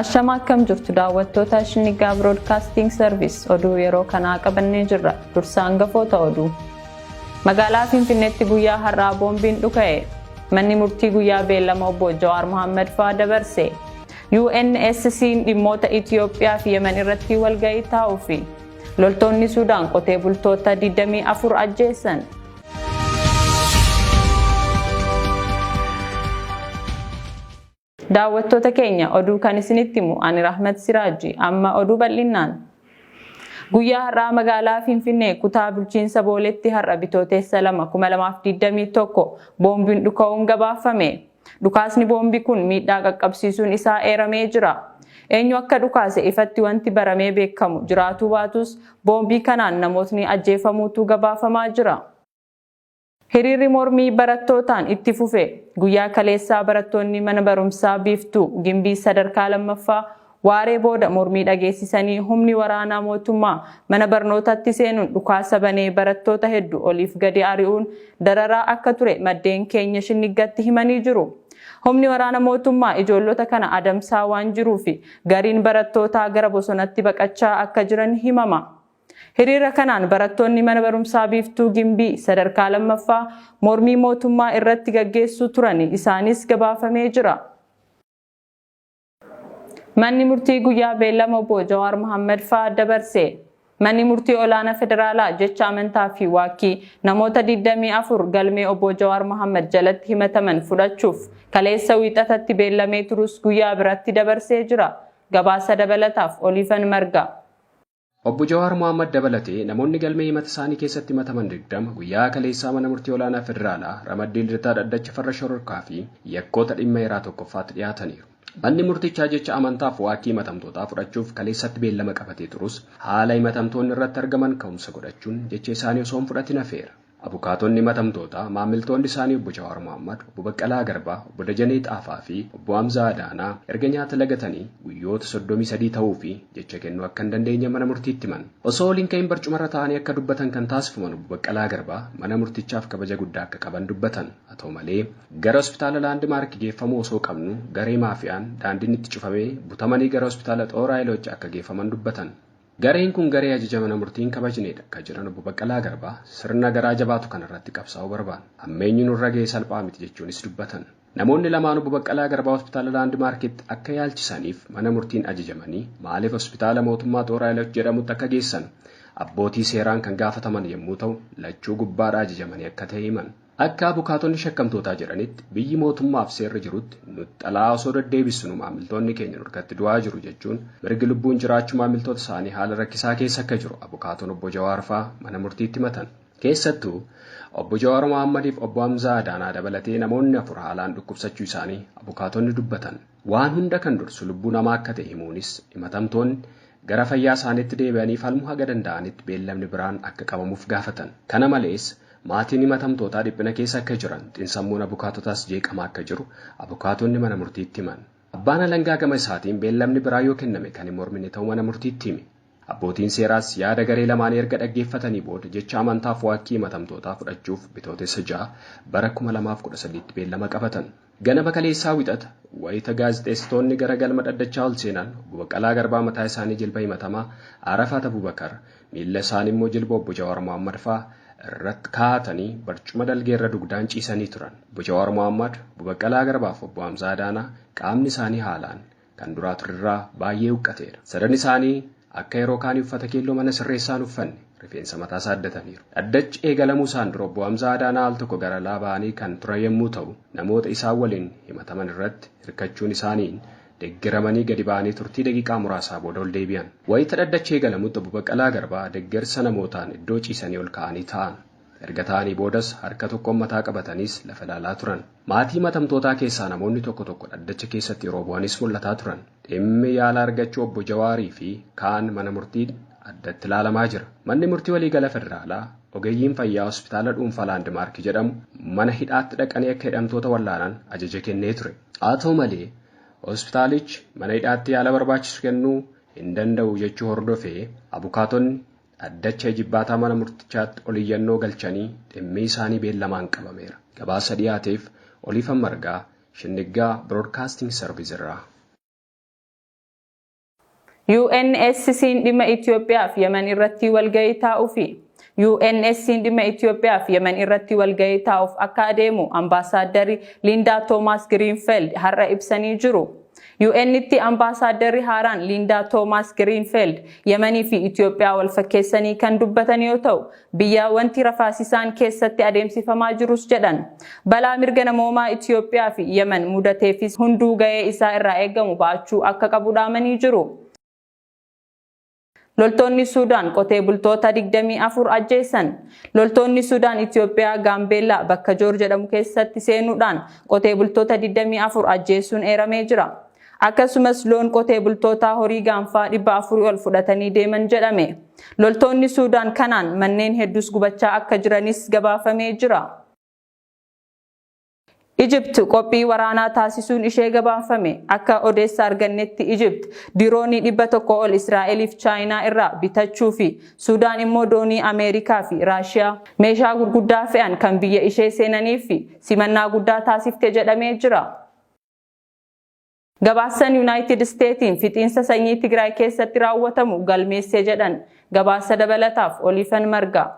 Ashama, akkam jirtu daawwattoota Shinnigaa Broadcasting Service? Oduu yeroo kanaa qabannee jirra. Dursa hangafoota oduu. Magaalaa Finfinneetti guyyaa har'aa boombiin dhuka'e. Manni murtii guyyaa beellama obbo Jawaar Mohaammed fa'aa dabarse. UNSC'n dhimmoota Itiyoophiyaa fi Yemen irratti walgahii taa'uu fi loltoonni Suudaan qotee bultoota 24 ajjeessan. Daawwattoota keenya, oduu kan isinitti himu ani Rahmat Siraaji. Amma oduu bal'innaan. Guyyaa har'aa magaalaa Finfinnee kutaa bulchiinsa Booletti har'a Bitootessa 2, 2021 boombiin dhuka'uun gabaafame. Dhukaasni boombii kun miidhaa qaqqabsiisuun isaa eeramee jira. Eenyu akka dhukaase ifatti wanti baramee beekamu jiraatuu baatus, boombii kanaan namootni ajjeefamuutu gabaafamaa jira. Hiriirri mormii barattootaan itti fufe. Guyyaa kaleessaa barattoonni mana barumsaa Biiftuu Gimbii sadarkaa lammaffaa waaree booda mormii dhageessisanii, humni waraanaa mootummaa mana barnootaatti seenuun dhukaasa banee barattoota hedduu oliif gadi ari'uun dararaa akka ture maddeen keenya Shinniggatti himanii jiru. Humni waraana mootummaa ijoollota kana adamsaa waan jiruufi gariin barattootaa gara bosonatti baqachaa akka jiran himama. Hiriira kanaan barattoonni mana barumsaa Biiftuu Gimbii sadarkaa lammaffaa mormii mootummaa irratti gaggeessuu turan isaanis gabaafamee jira. Manni murtii guyyaa beellama obbo Jawaar Mohaammed fa'aa dabarse. Manni murtii olaanaa federaalaa jecha amantaa fi waakkii namoota 24 galmee obbo Jawaar Mohaammed jalatti himataman fudhachuuf kaleessa Wiixatatti beellamee turus guyyaa biratti dabarsee jira. Gabaasa dabalataaf Oliifan Marga. Obbo Jawaar Mohaammed dabalatee namoonni galmee himata isaanii keessatti himataman 20 guyyaa kaleessaa mana murtii olaanaa federaalaa ramaddii Lidataa dhaddacha farra shororkaa fi yakkoota dhimma heeraa tokkoffaatti dhiyaataniiru. Manni murtichaa jecha amantaaf waakkii himatamtootaa fudhachuuf kaleessatti beellama qabatee turus, haala himatamtoonni irratti argaman ka'umsa godhachuun jecha isaanii osoo hin fudhatin hafeera. Abukaatonni himatamtootaa maamiltoonni isaanii obbo Jawaar Mohaammed, obbo Baqqalaa Garbaa, obbo Dajanee Xaafaa fi obbo Hamzaa Adaanaa erga nyaata lagatanii guyyoota 33 ta'uu fi jecha kennuu akka hin dandeenye mana murtiitti himan. Osoo waliin ka'iin barcumarra taa'anii akka dubbatan kan taasifaman obbo Baqqalaa Garbaa mana murtichaaf kabaja guddaa akka qaban dubbatan. Haa ta'u malee, gara hospitaala Laandimaark geeffamuu osoo qabnu garee maafiyaan daandiin itti cufamee butamanii gara hospitaala Xooraa Hayiloch akka geeffaman dubbatan. Gareen kun garee ajaja mana murtii hin kabajnedha kan jedhan obbo Baqqalaa Garbaa, sirna garaa jabaatu kanarratti qabsaa'uu barbaanna. Hammeenyi nurra ga'e salphaa miti jechuunis dubbatan. Namoonni lamaan obbo Baqqalaa Garbaa hospitaala Laandimaarkitti akka yaalchisaniif mana murtiin ajajamanii maaliif hospitaala mootummaa Xooraa Hayiloch jedhamutti akka geessan abbootii seeraan kan gaafataman yommuu ta'u, lachuu gubbaadhaa ajajamanii akka ta'e himan. Akka abukaatonni shakkamtootaa jedhanitti, biyyi mootummaaf seerri jirutti nuti xalaa osoo deddeebisnu maamiltoonni keenya nurkatti du'aa jiru jechuun, mirgi lubbuun jiraachuu maamiltoota isaanii haala rakkisaa keessa akka jiru abukaatoon obbo Jawaar fa'aa mana murtiitti himatan. Keessattuu obbo Jawaar Mohaammadiif obbo Hamzaa Adaanaa dabalatee namoonni afur haalaan dhukkubsachuu isaanii abukaatonni dubbatan. Waan hunda kan dursu lubbuu namaa akka ta'e himuunis, himatamtoonni gara fayyaa isaaniitti deebi'anii falmuu haga danda'anitti beellamni biraan akka qabamuuf gaafatan. Kana malees, maatiin himatamtootaa dhiphina keessa akka jiran, xinsammuun abukaatotaas jeeqamaa akka jiru abukaatonni mana murtiitti himan. Abbaan alangaa gama isaatiin beellamni biraa yoo kenname kan hin mormine ta'uu mana murtiitti hime. Abbootiin seeraas yaada garee lamaanii erga dhaggeeffatanii booda jecha amantaaf waakkii himatamtootaa fudhachuuf Bitootessa 6 bara 2013tti beellama qabatan. Ganama kaleessaa Wixata wayita gaazexeessitoonni gara galma dhaddachaa ol seenan, obbo Baqqalaa Garbaa mataa isaanii jilba himatamaa Arafaat Abubakar, miilla isaanii immoo jilba obbo Jawaar Mohammad fa'aa irratti kaa'atanii barcuma dalgeerra dugdaan ciisanii turan. Obbo Jawaar Mohammad, obbo Baqqalaa Garbaa fi obbo Hamzaa Adaanaa qaamni isaanii haalaan kan duraa turerraa baay'ee huqqateera. Sadan isaanii akka yeroo kaanii uffata keelloo mana sirreessaan uffanne, rifeensa mataa saaddataniiru. Dhaddachi eegalamuu isaan dura obbo Hamzaa Adaanaa al tokko gara alaa ba'anii kan turan yommuu ta'u, namoota isaan waliin himataman irratti hirkachuun isaaniin deeggaramanii gadi ba'anii turtii daqiiqaa muraasaa booda ol deebi'an. Wayita dhaddachi eegalamutti obbo Baqqalaa Garbaa deeggarsa namootaan iddoo ciisanii ol ka'anii taa'an. Erga taa'anii boodas harka tokkoon mataa qabataniis lafa ilaalaa turan. Maatii himatamtootaa keessaa namoonni tokko tokko dhaddacha keessatti yeroo bu'anis mul'ataa turan. Dhimmi yaala argachuu obbo Jawaarii fi kaan mana murtiin addatti ilaalamaa jira. Manni murtii waliigala federaalaa ogeeyyiin fayyaa hospitaala dhuunfaa Laandimaark jedhamu mana hidhaatti dhaqanii akka hidhamtoota wallaanan ajaja kennee ture. Haa ta'u malee, hospitaalichi mana hidhaatti yaala barbaachisu kennuu hin danda'u jechuu hordofee abukaatonni dhaddacha ijibbaataa mana murtichaatti ol iyyannoo galchanii dhimmi isaanii beellamaan qabameera. Gabaasa dhiyaateef Oliifan Margaa, Shinniggaa Broadcasting Service irraa. UNSC'n dhimma Itoophiyaa fi Yemen irratti walgahii taa'uufi. UNSC'n dhimma Itoophiyaa fi Yemen irratti walgahii taa'uuf akka adeemu Ambaasaadarri Liindaa Toomaas Giriinfeld har'a ibsanii jiru. UN'tti Ambaasaadarri haaraan Liindaa Toomaas Giriinfeld Yemanii fi Itoophiyaa wal fakkeessanii kan dubbatan yoo ta'u, biyya wanti rafaasisaan keessatti adeemsifamaa jirus jedhan. Balaa mirga namoomaa Itoophiyaa fi Yemen mudateefis hunduu gahee isaa irraa eegamu ba'achuu akka qabu dhaamanii jiru. Loltoonni Suudaan qotee bultoota 24 ajjeesan. Loltoonni Suudaan Itoophiyaa Gaambeellaa bakka Joor jedhamu keessatti seenuudhaan qotee bultoota 24 ajjeesuun eeramee jira. Akkasumas loon qotee bultootaa horii gaanfaa 400 ol fudhatanii deeman jedhame. Loltoonni Suudaan kanaan manneen hedduus gubachaa akka jiranis gabaafamee jira. Ijipt qophii waraanaa taasisuun ishee gabaafame. Akka odeessa argannetti Ijipt diroonii 100 ol Israa'eliif Chaayinaa irraa bitachuu fi Sudaan immoo doonii Ameerikaa fi Raashiyaa meeshaa gurguddaa fe'an kan biyya ishee seenanii fi simannaa guddaa taasifte jedhamee jira. Gabaasan Yuunaayitid Isteetiin fixiinsa sanyii Tigraay keessatti raawwatamu galmeesse jedhan. Gabaasa dabalataaf Oliifan Margaa.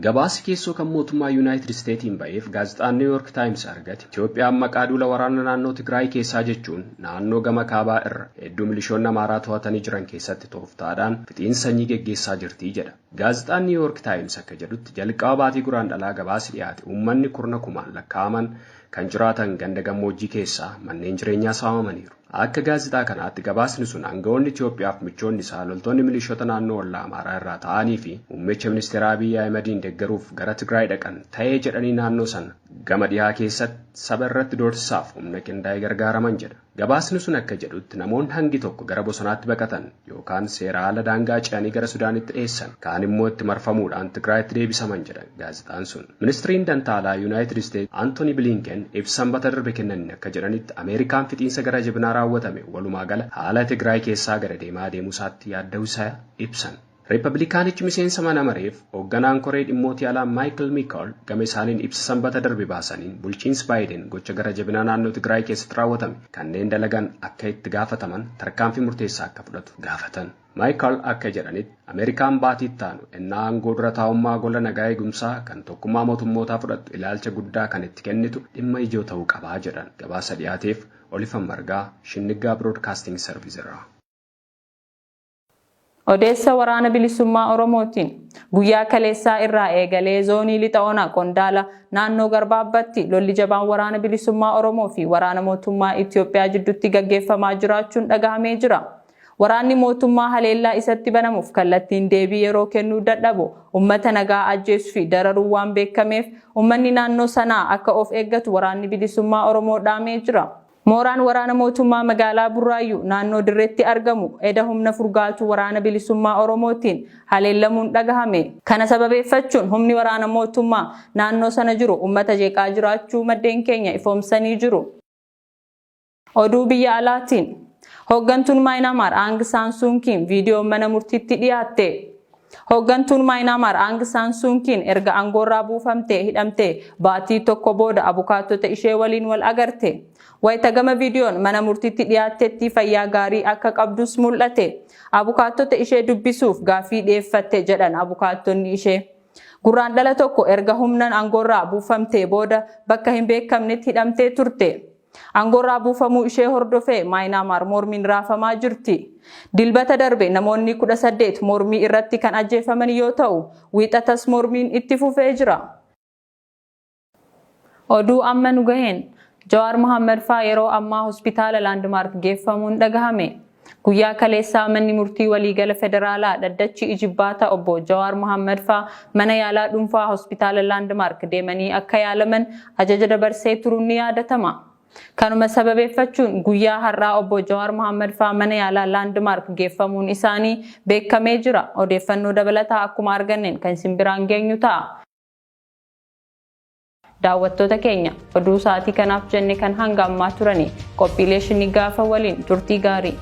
Gabaasi keessoo kan mootummaa Yuunaayitid Isteetiin ba'eef gaazexaan Niw Yoork Taayims argate Itoophiyaan maqaa duula waraana naannoo Tigraay keessaa jechuun naannoo gama kaabaa irra hedduu milishoonni Amaaraa to'atanii jiran keessatti tooftaadhaan fixiinsa sanyii geggeessaa jirti jedha. Gaazexaan Niw Yoork Taayims akka jedhutti jalqaba baatii Guraandhalaa gabaasi dhiyaate uummanni kurna kumaan lakkaa'aman kan jiraatan ganda gammoojjii keessaa manneen jireenyaa saamamaniiru. Akka gaazexaa kanaatti gabaasni sun aangawoonni Itoophiyaaf michoonni isaa loltoonni milishoota naannoo ollaa Amaaraa irraa ta'anii fi muummicha ministeera Abiyyi Ahimadiin deeggaruuf gara Tigraay dhaqan ta'ee jedhanii naannoo sana gama dhihaa keessatti saba irratti doorsisaaf humna qindaa'ee gargaaraman jedha. Gabaasni sun akka jedhutti namoonni hangi tokko gara bosonaatti baqatan yookaan seera ala daangaa ce'anii gara Sudaanitti dheessan, kaan immoo itti marfamuudhaan Tigraayitti deebisaman jedha gaazexaan sun. Ministiriin Dantaalaa Yuunaayitid Isteetsi Antooni Bilinken ibsa Sanbata darbe kennaniin akka jedhanitti Ameerikaan fixiinsa gara jabinaa raawwatame walumaa gala haala Tigraay keessaa gara deemaa deemuu isaatti yaadda'uu isaa ibsan. Riippablikaanichi miseensa mana mareef hoogganaan koree dhimmootii alaa Maayikil Mikool gama isaaniin ibsa Sanbata darbe baasaniin bulchiinsi Baayiden gocha gara jabinaa naannoo Tigraay keessatti raawwatame kanneen dalagan akka itti gaafataman tarkaanfii murteessaa akka fudhatu gaafatan. Maayikal akka jedhanitti Ameerikaan baatii itti aanu ennaa aangoo dura taa'ummaa gola nagaa eegumsaa kan tokkummaa mootummootaa fudhattu ilaalcha guddaa kan itti kennitu dhimma ijoo ta'uu qabaa jedhan. Gabaasa dhiyaateef Olifan Margaa, Shinniggaa Broadcasting Service irraa. Odeessa Waraana Bilisummaa Oromootiin guyyaa kaleessaa irraa eegalee zoonii lixa ona Qondaala naannoo Garbaabbatti lolli jabaan Waraana Bilisummaa Oromoo fi waraana mootummaa Itoophiyaa jidduutti gaggeeffamaa jiraachuun dhagahamee jira. Waraanni mootummaa haleellaa isatti banamuuf kallattiin deebii yeroo kennuu dadhabu ummata nagaa ajjeesuu fi dararuu waan beekameef ummanni naannoo sanaa akka of eeggatu Waraanni Bilisummaa Oromoo dhaamee jira. Mooraan waraana mootummaa magaalaa Burraayyuu naannoo Dirreetti argamu eda humna furgaatu Waraana Bilisummaa Oromootiin haleellamuun dhagahame. Kana sababeeffachuun humni waraana mootummaa naannoo sana jiru ummata jeeqaa jiraachuu maddeen keenya ifoomsanii jiru. Oduu biyya alaatiin hooggantuun Maayinaamaar Aang Saan Suu Kiin viidiyoo mana murtiitti dhiyaatte. Hooggantuun Maayinaamaar Aang Saan Suu Kiin erga aangoorraa buufamtee hidhamtee baatii tokko booda abukaattota ishee waliin wal agarte. Wayita gama viidiyoon mana murtiitti dhiyaattetti fayyaa gaarii akka qabdus mul'ate. Abukaattota ishee dubbisuuf gaaffii dhiyeeffatte jedhan abukaattonni ishee. Gurraandhala 1 erga humnaan aangoorraa buufamtee booda bakka hin beekamnetti hidhamtee turte. Aangoorraa buufamuu ishee hordofee Maayinaamaar mormiin raafamaa jirti. Dilbata darbe namoonni 18 mormii irratti kan ajjeefaman yoo ta'u, wiixatas mormiin itti fufee jira. Oduu amma nu gaheen Jawaar Mohaammed faa yeroo ammaa hospitaala Laandmaark geeffamuun dhagahame. Guyyaa kaleessaa manni murtii waliigala federaalaa dhaddachi ijibbaata obbo Jawaar Mohaammed faa mana yaalaa dhuunfaa hospitaala Laandmaark deemanii akka yaalaman ajaja dabarsee turuun ni yaadatama. Kanuma sababeeffachuun guyyaa har'aa obbo Jawaar Mohaammed faa mana yaalaa Laandmaark geeffamuun isaanii beekamee jira. Odeeffannoo dabalataa akkuma arganneen kan isin biraan geenyu ta'a. Daawwattoota keenya, oduu sa'aatii kanaaf jenne kan hanga ammaa turani qophiilee Shinniggaafa waliin turtii gaarii.